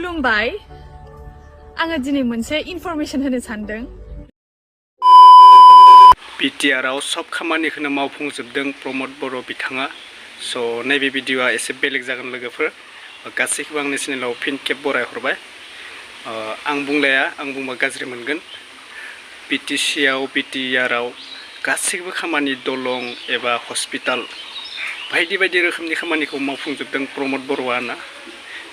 खुलुमबाय आङो दिनै मोनसे इनफरमेशन होनो सानदों Btr आव सब खामानिखौनो मावफुंजोबदों प्रमद बर' बिथाङा स' नैबे भिडिअआ एसे बेलेग जागोन लोगोफोर गासैखौबो आंनि चेनेलाव फिन खेब बरायहरबाय आं बुंलाया आं बुंबा गाज्रि मोनगोन BTC आव Btr आव गासैबो खामानि दलं एबा हस्पिटाल बायदि बायदि रोखोमनि खामानिखौ मावफुंजोबदों प्रमद बर'आ ना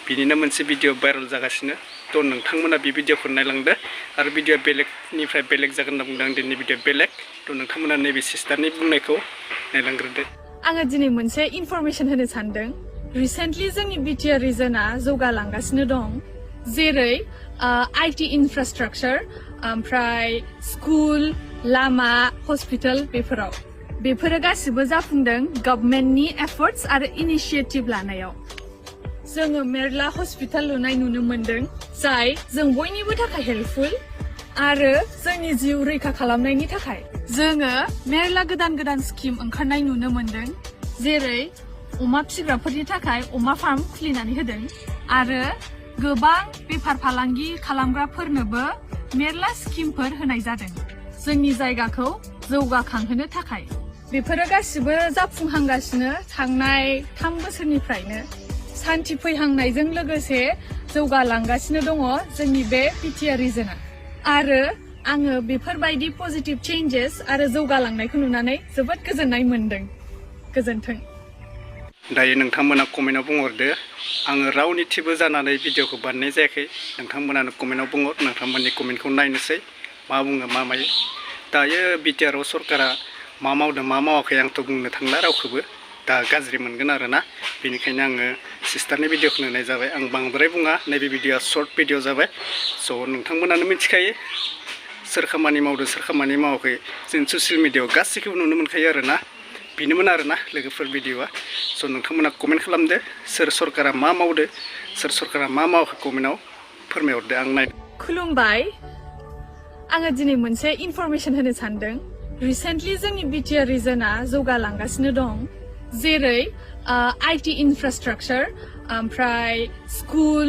बिनिनो मोनसे भिडिअ भाइरेल जागासिनो थ' नोंथांमोना बे भिडिअखौ नायलांदो आरो भिडिअआ बेलेगनिफ्राय बेलेग जागोन होनना बुंदों आं दिनैनि भिडिअ बेलेग थ' नोंथांमोना नैबे सिस्टारनि बुंनायखौ नायलांग्रोदो आङो दिनै मोनसे इनफरमेशन होनो सानदों रिसेन्टलि जोंनि Btr रिजनआ जौगालांगासिनो दं जेरै IT इनफ्रास्ट्राक्चार ओमफ्राय स्कुल लामा हस्पिटाल बेफोरो गासिबो जाफुंदों गभर्नमेन्टनि एफर्ट्स आरो इनिशिएटिभ लानायाव जोङो मेरला हस्पिटाल लुनाय नुनो मोनदों जाय जों बयनिबो थाखाय हेल्पफुल आरो जोंनि जिउ रैखा खालामनायनि थाखाय जोङो मेरला गोदान स्किम ओंखारनाय नुनो मोनदों जेरै अमा फिसिग्राफोरनि थाखाय अमा फार्म खुलिनानै होदों आरो गोबां बेफार फालांगि खालामग्राफोरनोबो मेरला स्किमफोर होनाय जादों जोंनि जायगाखौ जौगाखांहोनो थाखाय बेफोरो गासिबो जाफुंहांगासिनो थांनाय 3 बोसोरनिफ्रायनो सान्थि फैहांनायजों लोगोसे जौगालांगासिनो दङ जोंनि बे Btr रिजनआ आरो आङो बेफोरबायदि पजिटिभ चेन्जेस आरो जौगालांनायखौ नुनानै जोबोद गोजोननाय मोनदों गोजोन्थों दायो नोंथांमोना कमेन्टआव बुंहरदो आङो रावनिथिबो जानानै भिडिअखौ बानायनाय जायाखै नोंथांमोनानो कमेन्टआव बुंहर नोंथांमोननि कमेन्टखौ नायनोसै मा बुङो मा मायो दायो Btr आव सरकारा मा मावदों मा मावाखै आंथ' बुंनो थांला रावखौबो दा गाज्रि मोनगोन आरोना बेनिखायनो आङो सिस्टारनि भिडिअखौ नुनाय जाबाय आं बांद्राय बुङा नैबे भिडिअआ सर्ट भिडिअ जाबाय स' नोंथांमोनानो मिथिखायो सोर खामानि मावदों सोर खामानि मावाखै जों ससियेल मिडियाआव गासैखौबो नुनो मोनखायो आरोना बेनोमोन आरोना लोगोफोर भिडिअआ स' नोंथांमोना कमेन्ट खालामदो सोर सरकारा मा मावदो सोर सरकारा मा मावाखै कमेन्टआव फोरमायहरदो आं नाय खुलुमबाय आङो दिनै मोनसे इनफरमेशन होनो सानदों रिसेन्टलि जोंनि Btr रिजनआ जौगालांगासिनो दं जेरै IT इनफ्रास्ट्राक्चार ओमफ्राय स्कुल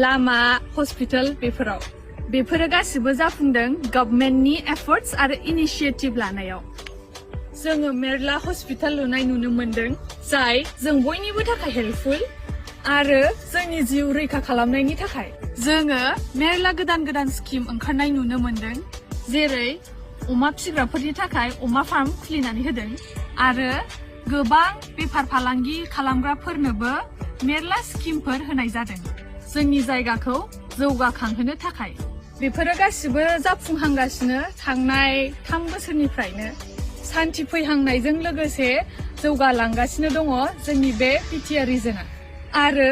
लामा हस्पिटाल बेफोरो गासिबो जाफुंदों गभर्नमेन्टनि एफर्ट्स आरो इनिशिएटिभ लानायाव जोङो मेरला हस्पिटाल लुनाय नुनो मोनदों जाय जों बयनिबो थाखाय हेल्पफुल आरो जोंनि जिउ रैखा खालामनायनि थाखाय जोङो मेरला गोदान स्किम ओंखारनाय नुनो मोनदों जेरै अमा फिसिग्राफोरनि थाखाय अमा फार्म खुलिनानै होदों आरो गोबां बेफार फालांगि खालामग्राफोरनोबो मेरला स्किमफोर होनाय जादों जोंनि जायगाखौ जौगाखांहोनो थाखाय बेफोरो गासिबो जाफुंहांगासिनो थांनाय 3 बोसोरनिफ्रायनो सान्थि फैहांनायजों लोगोसे जौगालांगासिनो दङ जोंनि बे Btr रिजनआ आरो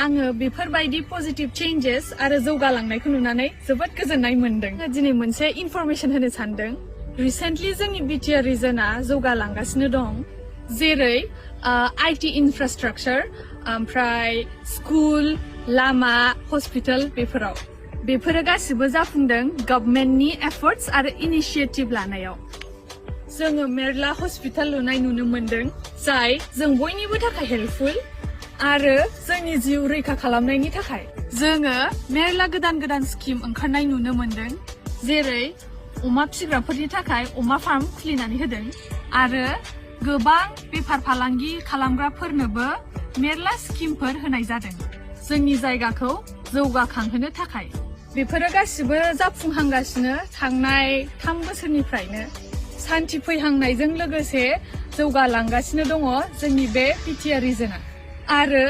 आङो बेफोरबायदि पजिटिभ चेन्जेस आरो जौगालांनायखौ नुनानै जोबोद गोजोननाय मोनदों दिनै मोनसे इनफरमेशन होनो सानदों रिसेन्टलि जोंनि Btr रिजनआ जौगालांगासिनो दं जेरै IT इनफ्रास्ट्राक्चार ओमफ्राय स्कुल लामा हस्पिटाल बेफोरो गासिबो जाफुंदों गभर्नमेन्टनि एफर्ट्स आरो इनिशिएटिभ लानायाव जोङो मेरला हस्पिटाल लुनाय नुनो मोनदों जाय जों बयनिबो थाखाय हेल्पफुल आरो जोंनि जिउ रैखा खालामनायनि थाखाय जोङो मेरला गोदान स्किम ओंखारनाय नुनो मोनदों जेरै अमा फिसिग्राफोरनि थाखाय अमा फार्म खुलिनानै होदों आरो गोबां बेफार फालांगि खालामग्राफोरनोबो मेरला स्किमफोर होनाय जादों जोंनि जायगाखौ जौगाखांहोनो थाखाय बेफोरो गासिबो जाफुंहांगासिनो थांनाय 3 बोसोरनिफ्रायनो सान्थि फैहांनायजों लोगोसे जौगालांगासिनो दङ जोंनि बे Btr रिजनआ आरो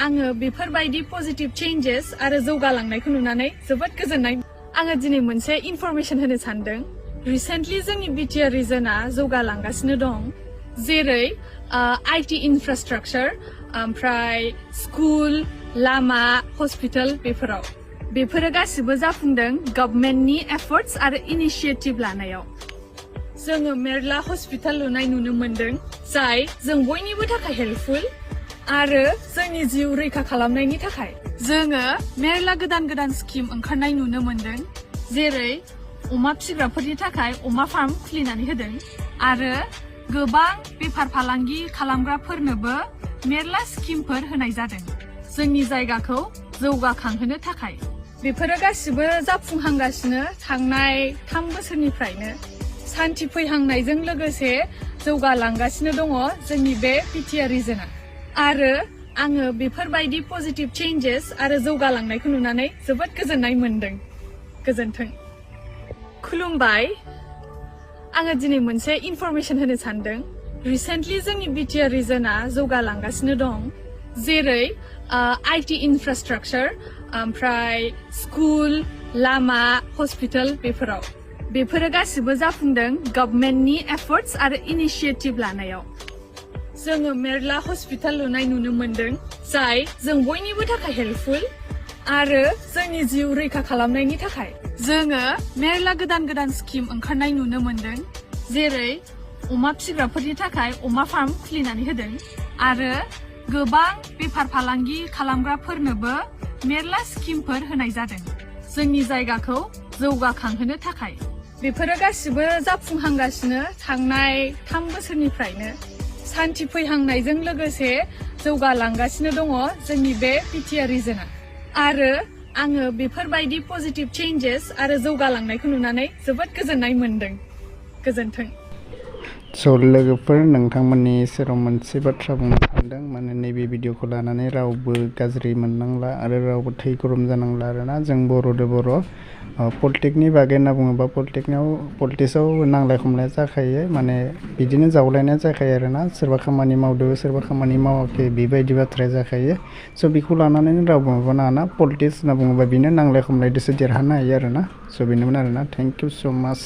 आङो बेफोरबायदि पजिटिभ चेन्जेस आरो जौगालांनायखौ नुनानै जोबोद गोजोननाय आङो दिनै मोनसे इनफरमेशन होनो सानदों रिसेन्टलि जोंनि Btr रिजनआ जौगालांगासिनो दं जेरै IT इनफ्रास्ट्राक्चार ओमफ्राय स्कुल लामा हस्पिटाल बेफोरो गासिबो जाफुंदों गभर्नमेन्टनि एफर्ट्स आरो इनिशिएटिभ लानायाव जोङो मेरला हस्पिटाल लुनाय नुनो मोनदों जाय जों बयनिबो थाखाय हेल्पफुल आरो जोंनि जिउ रैखा खालामनायनि थाखाय जोङो मेरला गोदान स्किम ओंखारनाय नुनो मोनदों जेरै अमा फिसिग्राफोरनि थाखाय अमा फार्म खुलिनानै होदों आरो गोबां बेफार फालांगि खालामग्राफोरनोबो मेरला स्किमफोर होनाय जादों जोंनि जायगाखौ जौगाखांहोनो थाखाय बेफोरो गासिबो जाफुंहांगासिनो थांनाय 3 बोसोरनिफ्रायनो सान्थि फैहांनायजों लोगोसे जौगालांगासिनो दङ जोंनि बे बिटिआर रिजोना आरो आङो बेफोरबायदि पजिटिभ चेन्जेस आरो जौगालांनायखौ नुनानै जोबोद गोजोननाय मोनदों गोजोन्थों खुलुमबाय आङो दिनै मोनसे इनफरमेशन होनो सानदों रिसेन्टलि जोंनि बिटिआर रिजोना जौगालांगासिनो दं जेरै आईटी इनफ्रास्ट्राक्चार ओमफ्राय स्कुल लामा हस्पिटाल बेफोरो गासिबो जाफुंदों गभर्नमेन्टनि एफर्ट्स आरो इनिशिएटिभ लानायाव जोङो मेरला हस्पिटाल लुनाय नुनो मोनदों जाय जों बयनिबो थाखाय हेल्पफुल आरो जोंनि जिउ रैखा खालामनायनि थाखाय जोङो मेरला गोदान स्किम ओंखारनाय नुनो मोनदों जेरै अमा फिसिग्राफोरनि थाखाय अमा फार्म खुलिनानै होदों आरो गोबां बेफार फालांगि खालामग्राफोरनोबो मेरला स्किमफोर होनाय जादों जोंनि जायगाखौ जौगाखांहोनो थाखाय बेफोरो गासिबो जाफुंहांगासिनो थांनाय 3 बोसोरनिफ्रायनो सान्थि फैहांनायजों लोगोसे जौगालांगासिनो दङ जोंनि बे बिटिआर रिजोना आरो आङो बेफोरबायदि पजिटिभ चेन्जेस आरो जौगालांनायखौ नुनानै जोबोद गोजोननाय मोनदों गोजोन्थों लोगोफोर नोंथांमोननि सेराव मोनसे बाथ्रा बुंनो सानदों माने नैबे भिडिअखौ लानानै रावबो गाज्रि मोननांला आरो रावबो थै गरम जानांला आरोना जों बर'दो बर' पलिटिक्सनि बागै होनना बुङोबा पलिटिक्सआव नांलाय खमलाया जाखायो माने बिदिनो जावलायनाया जाखायो आरोना सोरबा खामानि मावदो सोरबा खामानि मावाखै बेबायदि बाथ्राया जाखायो स' बेखौ लानानैनो रावबो माबानाङा पलिटिक्स होनना बुङोबा बेनो नांलाय खमलायदोसो देरहानो हायो आरोना स' बेनोमोन आरोना थेंक इउ स' माच